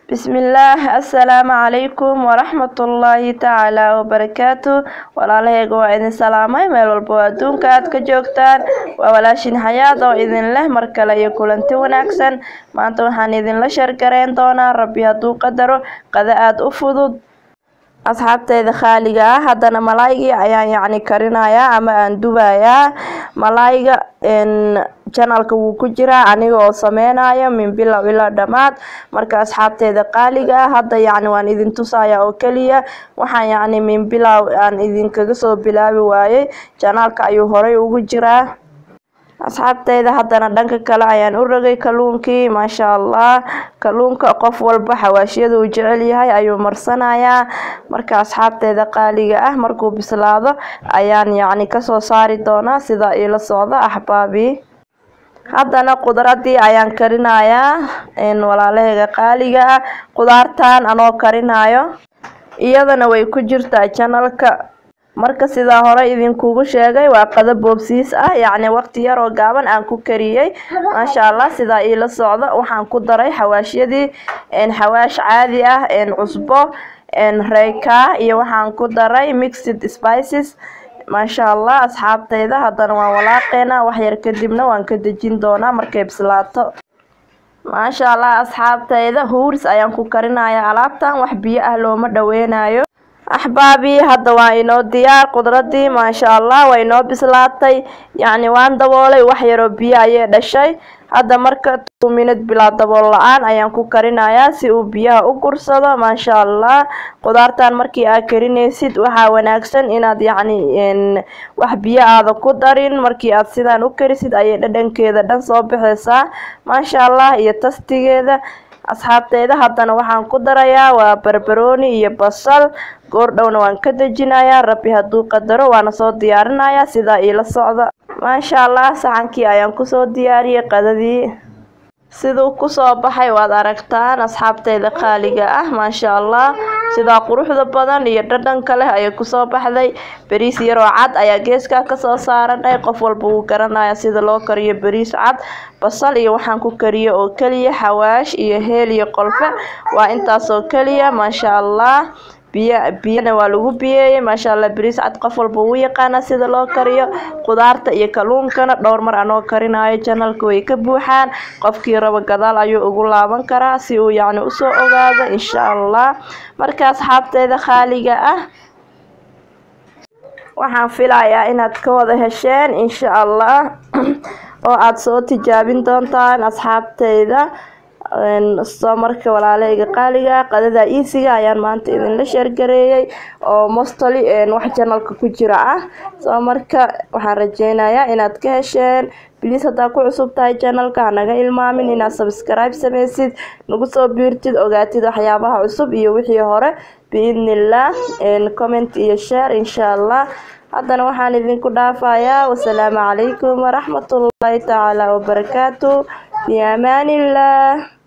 Bismillaah, assalaamu calaykum waraxmatullaahi tacaala wabarakaatu. Walaalahayga, waa idin salaamay meel walba oo adduunka aad ka joogtaan. Waa walaashin Xayaad oo idin leh mar kale iyo kulanti wanaagsan. Maanta waxaan idinla share gareyn doonaa, Rabbi hadduu qadaro, qada aada u fudud. Asxaabteyda khaaliga ah, haddana malaaygii ayaan yacni karinayaa ama aan dubayaa. Malaayga channelka wuu ku jiraa aniga oo sameynayo min bilow ilaa dhammaad. Marka asxaabteyda qaaliga ah, hadda yacni waan idin tusayaa oo keliya. Waxaan yacni min bilow aan idinkaga soo bilaabi waayey, channelka ayuu horey ugu jiraa. Asxaabteyda, haddana dhanka kale ayaan u rogay kalluunkii. Maasha Allah, kalluunka qof walba xawaashiyada uu jecel yahay ayuu marsanayaa. Marka asxaabteyda qaaliga ah, markuu bislaado ayaan yacni kasoo saari doonaa. Sidaa iila socda, axbaabi. Haddana khudradii ayaan karinayaa. Walaalahayga qaaliga ah, khudaartan anoo karinayo iyadana way ku jirtaa channelka. Marka sidaa hore idinkugu sheegay, waa qado boobsiis ah, yacni waqti yar oo gaaban aan ku kariyey. Maasha Allah, sidaa iila socda. Waxaan ku daray xawaashyadii, xawaash caadi ah, cusbo, reyka iyo waxaan ku daray mixed spices. Maasha Allah, asxaabteyda, haddana waan walaaqeynaa wax yar, kadibna waan ka dejin doonaa markay bislaato. Maasha Allah, asxaabteyda, huuris ayaan ku karinayaa alaabtan, wax biyo ah looma dhaweynayo. Axbaabi, hadda waa inoo diyaar khudradii. Maasha Allah, waa inoo bislaatay. Yacni waan daboolay, wax yaroo biyo ayay dhashay. Hadda marka 2 minute bilaa dabool la-aan ayaan ku karinayaa si uu biyaha u gursado. Maasha Allah, khudaartan markii aad karinaysid waxaa wanaagsan inaad yacni wax biyo aada ku darin. Markii aad sidaan u karisid ayay dhadhankeeda dhan soo baxeysaa, maasha Allah, iyo tastegeeda. Asxaabteyda, haddana waxaan ku darayaa waa barbarooni iyo basal. Goordhowna waan ka dejinayaa, Rabbi hadduu qadaro, waana soo diyaarinayaa. Sidaa iila socda. Maasha Allah, saxankii ayaan kusoo diyaariyey. Qadadii siduu kusoo baxay waad aragtaan, asxaabteyda qaaliga ah. Maasha Allah, sidaa quruxda badan iyo dhadhanka leh ayay kusoo baxday. Bariis yaroo cad ayaa geeskaa kasoo saaranay. Qof walba wuu garanaya sida loo kariyo bariis cad. Basal iyo waxaan ku kariyo oo keliya, xawaash iyo heel iyo qolfe, waa intaasoo keliya. Maasha Allah, biyo biyana waa lagu biyeeyey. Maasha Allah, bariis cad qof walba wuu yaqaanaa sida loo kariyo. Khudaarta iyo kalluunkana dhowr mar anoo karinayo channelka way ka buuxaan. Qofkii rabo gadaal ayuu ugu laaban karaa si uu yacni usoo ogaado, insha Allah. Marka asxaabteeda khaaliga ah, waxaan filayaa inaad ka wada hesheen, insha Allah, oo aada soo tijaabin doontaan, asxaabteyda. Soo marka walaaleyga qaaliga, qadada easyga ayaan maanta idinla share gareeyey oo mostly wax channelka ku jira ah. Soo marka waxaan rajeynayaa inaad ka hesheen. Please, haddaa ku cusub tahay channelka, hanaga ilmaamin inaad subscribe sameysid, nagu soo biirtid, ogaatid waxyaabaha cusub iyo wixii hore, biidnillaah. Comment iyo share, insha Allah. Haddana waxaan idinku dhaafayaa wasalaamu calaykum waraxmatullaahi tacaala wabarakaatu. Fi amaanillah.